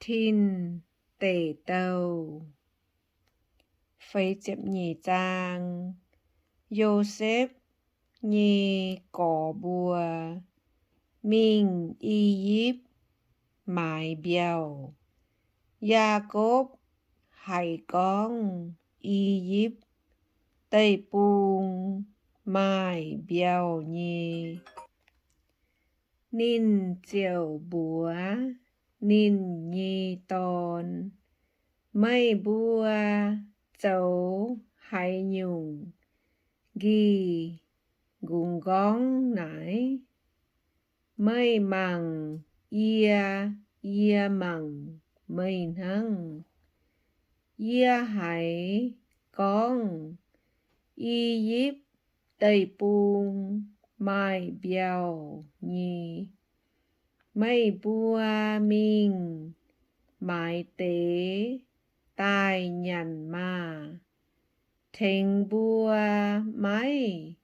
Tin Deic Douh. Yosepv nyei gorx mbuo mingh I^yipv maaiz mbiauh. Yaakopv haiz gorngv I^yipv Deic-Bung maaih mbiauh nyei. Ninh ziouc mbuox ninh nyei dorn, Meih mbuo zoux haaix nyungc nqih nqungx nqorngv naaiv? Meih mangc yie, yie mangc meih hnangv. Yie haiz gorngv I^yipv Deic-Bung maaih mbiauh nyei. Meih mbuo mingh maaiz deix daaih nyanc maah! Tengx mbuo maiv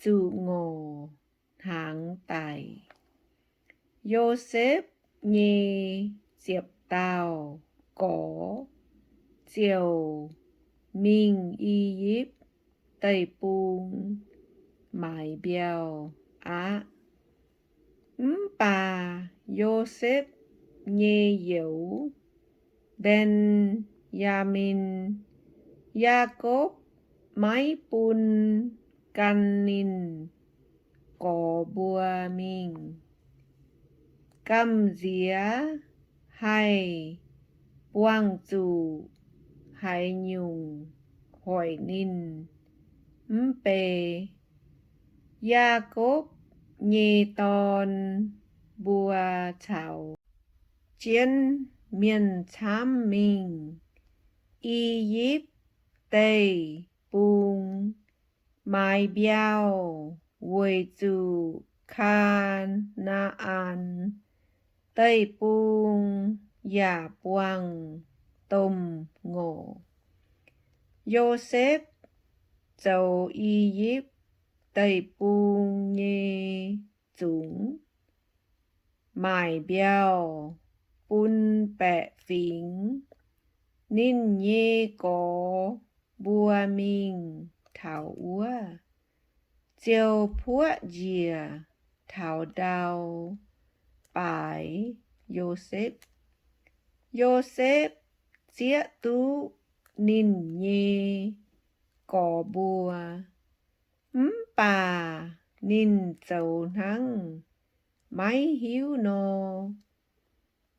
zuqc ngorc hnaangx daic. Yosepv nyei ziepc dauh gorx ziouc mingh I^yipv Deic-Bung maaiz mbiauh aqv. Mv baac Yosepv nyei youz, Mben^yaa^min, Yaakopv maiv bun gan ninh gorx mbuo mingh. Gamh nziex haih buangh zuqc haaix nyungc hoic ninh mv bei. Yaakopv nyei dorn mbuo caux jienv mienh camv mingh I^yipv Deic-Bung maaiz mbiauh weic zuqc Kaa^naa^an Deic-Bung yaac buangh domh ngorc. Yosepv zoux I^yipv Deic-Bung nyei zungx maaic mbiauh bun baeqc fingx. Ninh nyei gorx mbuo mingh taux wuov, ziouc puoqv njiec taux ndau baaix Yosepv. Yosepv zieqv duqv ninh nyei gorx mbuo, mv baac ninh zoux hnangv maiv hiuv nor.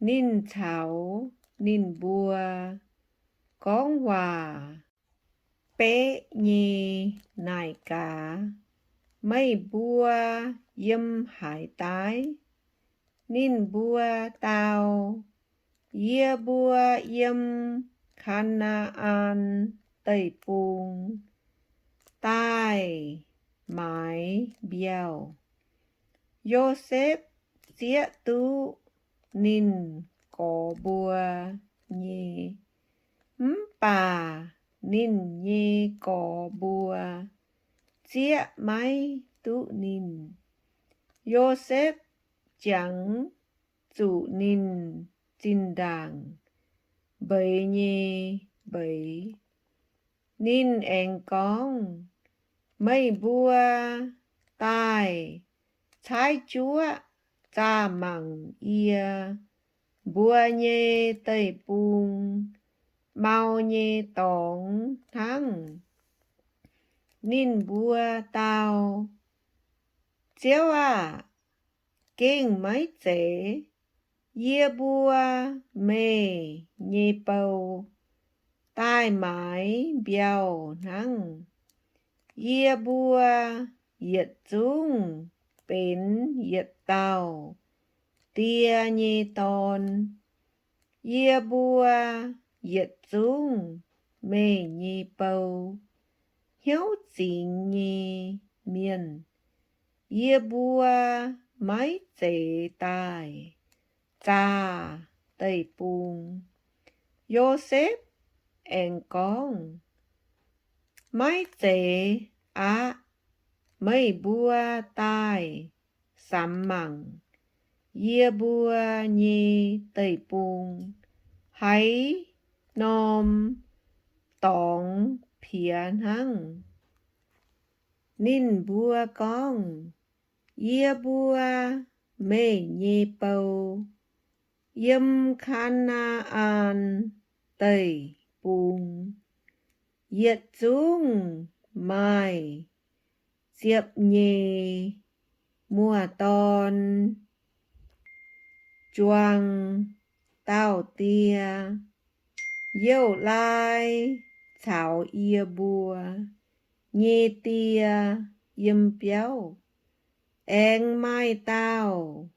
Ninh caux ninh mbuo gorngv waac beqv nyei naaic gaax, Meih mbuo yiem haaix daaih? Ninh mbuo dau, Yie mbuo yiem Kaa^naa^an Deic-Bung daaih maaiz mbiauh. Yosepv zieqv duqv ninh gorx mbuo nyei, mv baac ninh nyei gorx mbuo zieqv maiv duqv ninh. Yosepv jangx zuqc ninh zinh ndaangc mbeix nyei mbeix. Ninh aengx gorngv, Meih mbuo daaih caaiv juoqv zaah mangc yie mbuo nyei deic-bung mau nyei dorngx hnangv. Ninh mbuo dau, Ziouv aah! Gengh maiv zeiz. Yie mbuo meih nyei bou daaih maaiz mbiauh hnangv. Yie mbuo yietc zungv benx yietc dauh die nyei dorn. Yie mbuo yietc zungv meih nyei bou, hnyouv zingx nyei mienh. Yie mbuo maiv zeiz daaih zaah deic-bung. Yosepv aengx gorngv, Maiv zeiz aqv. Meih mbuo daaih samx mangc yie mbuo nyei deic-bung. haaix norm dorngx piex hnangv. Ninh mbuo gorngv, Yie mbuo, meih nyei bou, yiem Kaa^naa^an Deic-Bung, yietc zungv maaih ziepc nyeic muoz-dorn juang dauh die. Youv Laai caux yie mbuo nyei die yiem biauv, aengx maaih dauh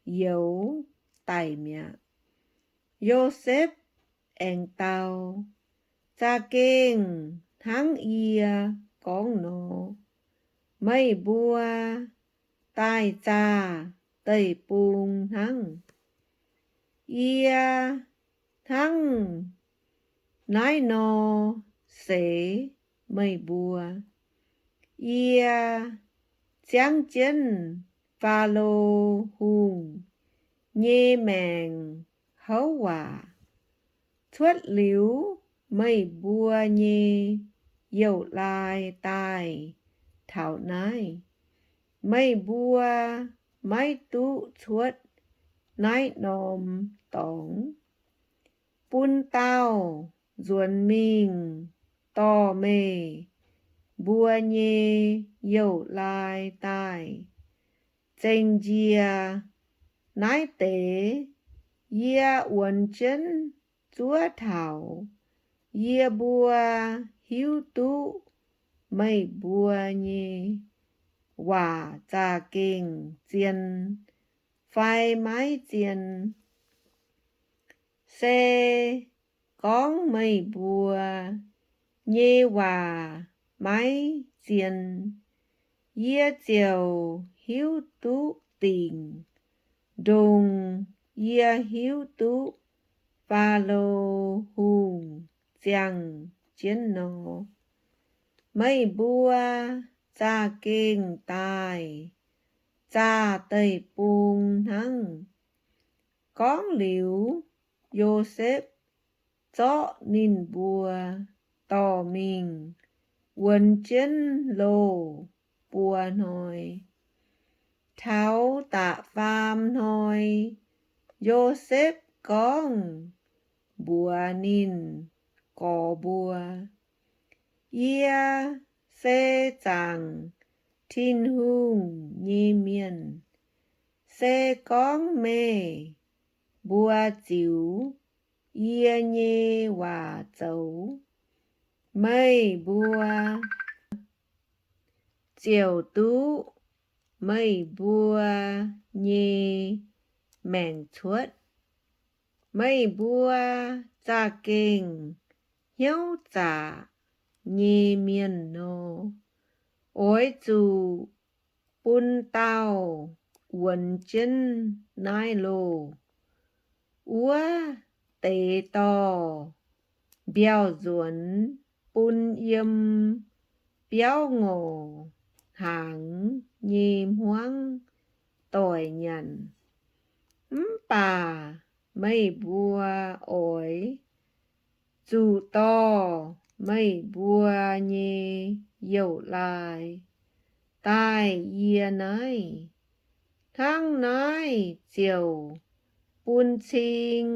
youz daic mi'aqv. Yosepv aengx dau, Za'gengh hnangv yie gorngv nor, meih mbuo daaih zaah deic-bung hnangv. Yie hnangv naaiv nor seix meih mbuo. Yie ziangv jienv Faalo Hungh nyei maengc houv waac. Cuotv liuz meih mbuo nyei youv laai daaih taux naaiv, meih mbuo maiv duqv cuotv naaiv norm dorngx. Bun dauh nzuonx mingh dorh meih mbuo nyei youv laai daaih. Zengc njiec naaiv deix yie wuonx jienv zuov taux yie mbuo hiuv duqv meih mbuo nyei waac za'gengh zien fai maiv zien. Se gorngv meih mbuo nyei waac maiv zien, yie ziouc hiuv duqv dingc, ndongc yie hiuv duqv Faalo Hungh ziangh jienv nor. Meih mbuo za'gengh daaih zaah deic-bung hnangv. Gorngv liuz, Yosepv zorqv ninh mbuo dorh mingh wuonx jienv loh buo hnoi. Taux da'faam hnoi, Yosepv gorngv mbuox ninh gorx mbuo, Yie se zaangc Tin-Hungh nyei mienh. Se gorngv meih mbuo ziux yie nyei waac zoux, meih mbuo ziouc duqv meih mbuo nyei maengc cuotv. Meih mbuo za'gengh hnyouv zaqc nyei mienh nor, oix zuqc bun dauh wuonx jienv naaiv loh. Wuov deix dorh mbiauh nzuonx bun yiem biauv ngorc hnaangx nyei hmuangv doic nyanc. Mv baac meih mbuo oix zuqc dorh meih mbuo nyei youh laai daaih yie naaiv. Hnangv naaiv ziouc bun cing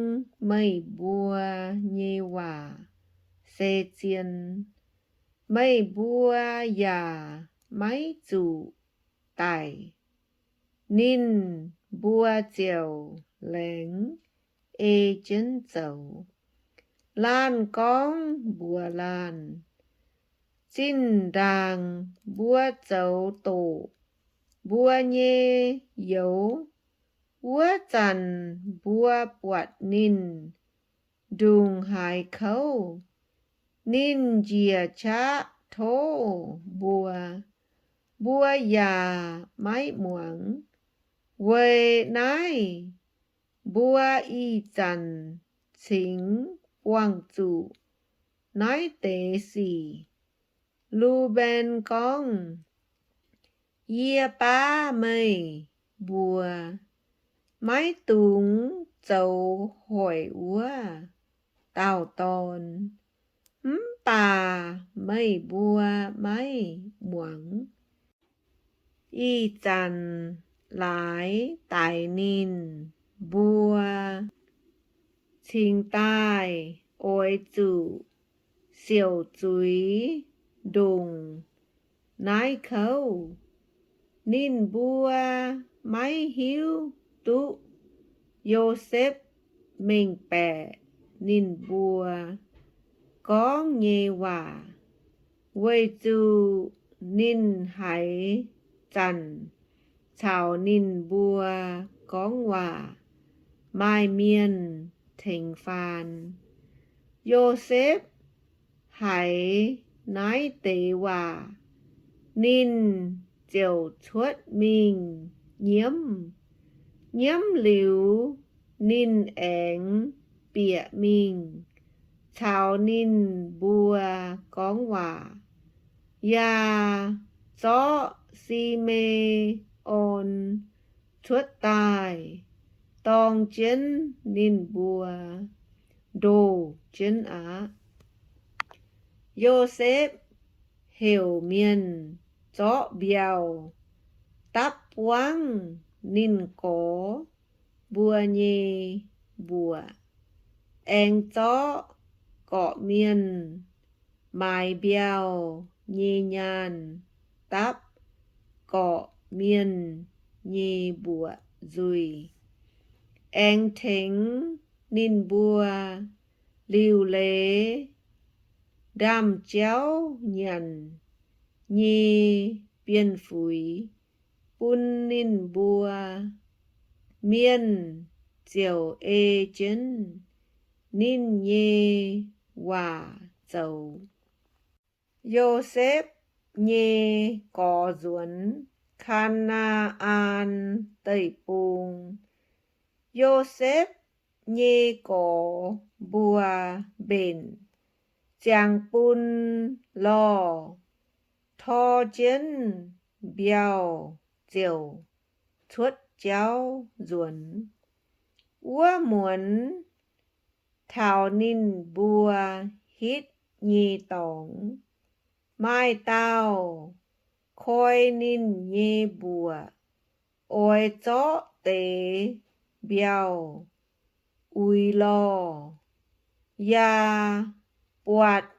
meih mbuo nyei waac se zien. Meih mbuo yaac maiv zuqc daic. Ninh mbuo ziouc laengz ei jienv zoux. Laanh gorngv mbuox laanh, Zinh ndaangc mbuo zoux doqc mbuo nyei youz wuov zanc, mbuo buatc ninh ndongc haaix kouv, ninh njiec qaqv tov mbuo, mbuo yaac maiv muangx. Weic naaiv mbuo ih zanc cingx buangh zuqc naaiv deix sic. Lu^mben gorngv, Yie baav meih mbuo, maiv dungx zoux hoic wuov. dauh dorn. Mv baac meih mbuo maiv muangx. Ih zanc laaix daix ninh mbuo cingx daaih oix zuqc siouc zuiz ndongc naaiv kouv. Ninh mbuo maiv hiuv duqv Yosepv mengh baeqc ninh mbuo gorngv nyei waac, weic zuqc ninh haaix zanc caux ninh mbuo gorngv waac, maaih mienh tengx faan. Yosepv haiz naaiv deix waac, ninh ziouc cuotv mingh nyiemv. Nyiemv liuz, ninh aengx bieqc mingh caux ninh mbuo gorngv waac, yaac zorqv Si^me^on cuotv daaih dorng jienv ninh mbuo ndoh jienv aqv. Yosepv heuc mienh zorqv mbiauh dapv buangv ninh gorx mbuo nyei mbuoqc, aengx zorqv gorqv-mienh maaiz mbiauh nyei nyaanh dapv gorqv-mienh nyei mbuoqc nzuih, aengx tengx ninh mbuo liuc leiz ndaamv-jauv nyanc nyei bienh fuix bun ninh mbuo. Mienh ziouc ei jienv ninh nyei waac zoux. Yosepv nyei Gorx Nzuonx. Kaa^naa^an Deic-Bung. Yosepv nyei gorx mbuo mbenc ziangx bun lorh tor jienv mbiauh ziouc cuotv jauv nzuonx. Wuov muonz taux ninh mbuo hitv nyei dorngx, maaih dauh koi ninh nyei mbuoqc oix zorqv deix mbiauh uix lorh, yaac buatc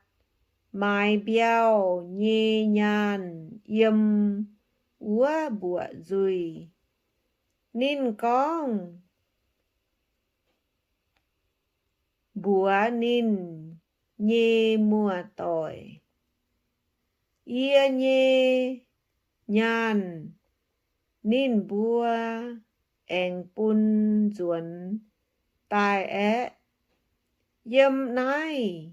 maaiz mbiauh nyei nyaanh yiem wuov mbuoqc nzuih. Ninh gorngv mbuox ninh nyei muoz-doic, Yie nyei nyaanh ninh mbuo aengx bun nzuonx daaih aeqv, yiem naaiv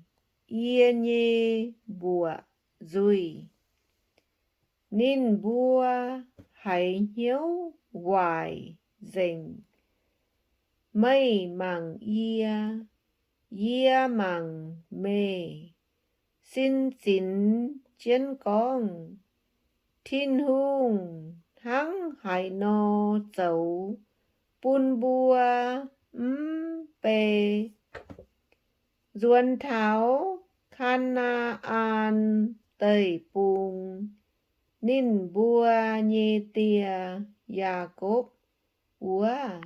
yie nyei mbuoqc nzuih. Ninh mbuo haiz hnyouv waaic nzengc. Meih mangc yie, yie mangc meih, sin zinx jienv gorngv, Tin-Hungh hnangv haaix nor zoux bun mbuo mv bei. Nzuonx taux Kaa^naa^an Deic-Bung, ninh mbuo nyei die, Yaakopv, wuov,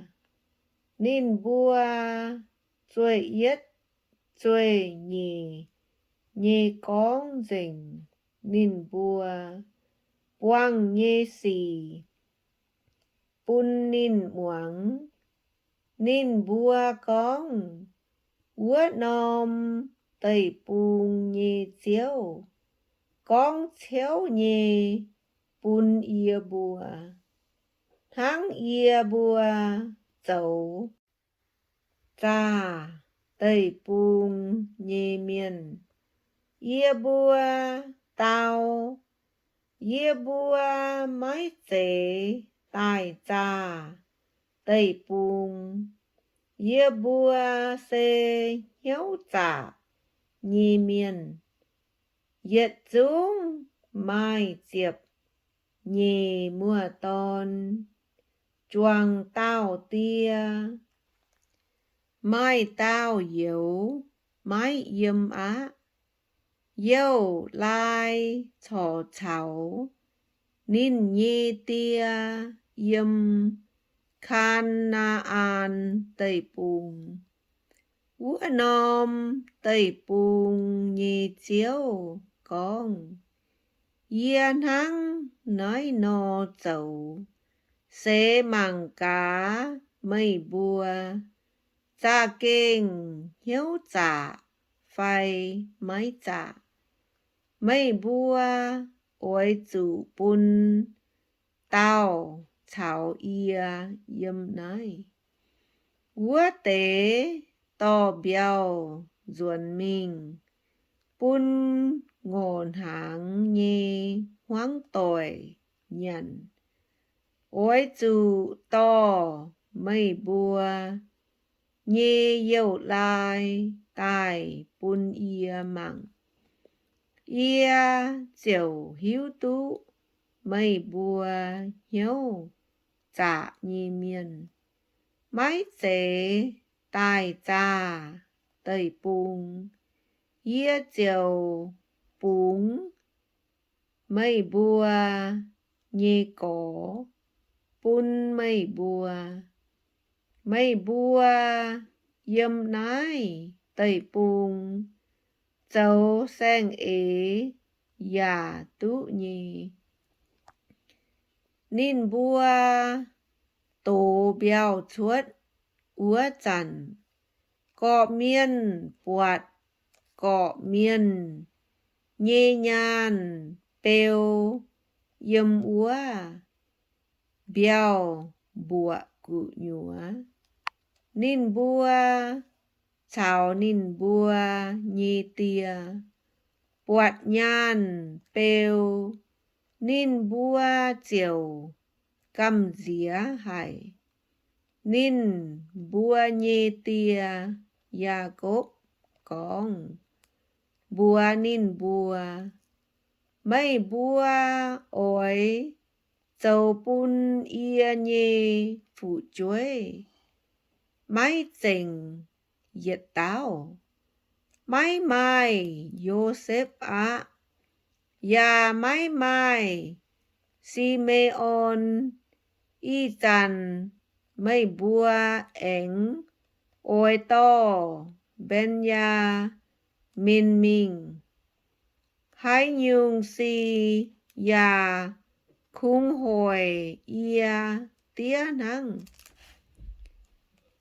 ninh mbuo zueih yietv zueih nyeic nyei gorngv nzengc ninh mbuo buangh nyei sic bun ninh muangx. Ninh mbuo gorngv, Wuov norm deic-bung nyei Ziouv gorngv ciouv nyei bun yie mbuo, hnangv yie mbuo zoux zaah deic-bung nyei mienh. Yie mbuo dau, Yie mbuo maiv zeiz daaih zaah deic-bung. Yie mbuo se hnyouv zaqc nyei mienh. Yietc zungv maaih ziepc nyeic muoz-dorn, juangc dauh die. Maaih dauh youz, maiv yiem aqv. Youh Laai corc caux ninh nyei die yiem Kaa^naa^an Deic-Bung. Wuov norm deic-bung nyei ziouv gorngv, Yie hnangv naaiv nor zoux se mangc gaax meih mbuo za'gengh hnyouv zaqc fai maiv zaqc. Meih mbuo oix zuqc bun dauh caux yie yiem naaiv. Wuov deix dorh mbiauh nzuonx mingh bun ngorc hnaangx nyei hmuangv doic nyanc. Oix zuqc dorh meih mbuo nyei youh laai daaih bun yie mangc. Yie ziouc hiuv duqv meih mbuo hnyouv zaqc nyei mienh. Maiv zeiz daaih zaah deic-bung. Yie ziouc bungx meih mbuo nyei gorx bun meih mbuo. Meih mbuo yiem naaiv deic-bung zoux saeng-eix yaac duqv nyei. Ninh mbuo dox mbiauh cuotv wuov zanc, gorqv-mienh buatc gorqv-mienh nyei nyaanh beu yiem wuov mbiauh mbuoqc gu'nyuoz. Ninh mbuo caux ninh mbuo nyei die buatc nyaanh beu, ninh mbuo ziouc gamh nziex haic. Ninh mbuo nyei die, Yaakopv, gorngv mbuox ninh mbuo, Meih mbuo oix zoux bun yie nyei fu'jueiv maiv zengc yietc dauh. Maiv maaih Yosepv aqv, yaac maiv maaih Si^me^on. Ih zanc meih mbuo aengx oix dorh Mben^yaa^min mingh. Haaix nyungc sic yaac kungx hoic yie diev hnangv.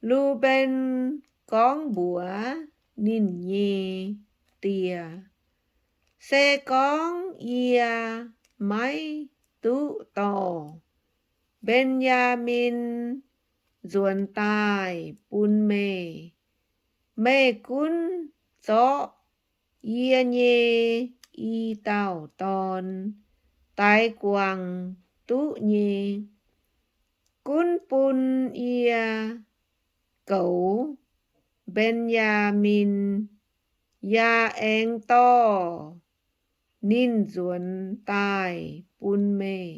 Lu^mben gorngv mbuox ninh nyei die, Se gorngv yie maiv duqv dorh Mben^yaa^min nzuonx daaih bun meih, meih gunv zorqv yie nyei i dauh dorn daix guangc duqv nyei. Gunv bun yie goux Mben^yaa^min, yaac aengx dorh ninh nzuonx daaih bun meih.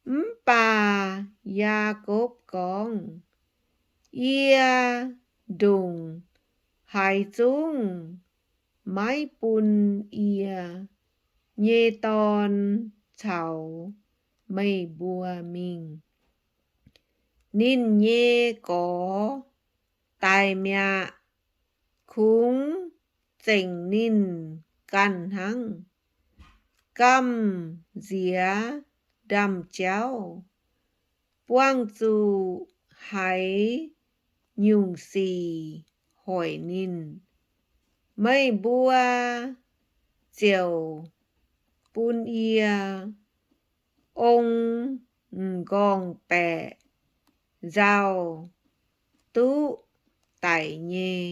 Mv baac Yaakopv gorngv, Yie ndongc haaix zungv maiv bun yie nyei dorn caux meih mbuo mingh. Ninh nyei gorx daic mi'aqv. Kungx zengc ninh ganh hnangv. Gamh nziex ndaamv-jauv buangh zuqc haaix nyungc sic hoic ninh, meih mbuo ziouc bun yie ong m'nqorngv-baeqc nzauh duqv daic nyei.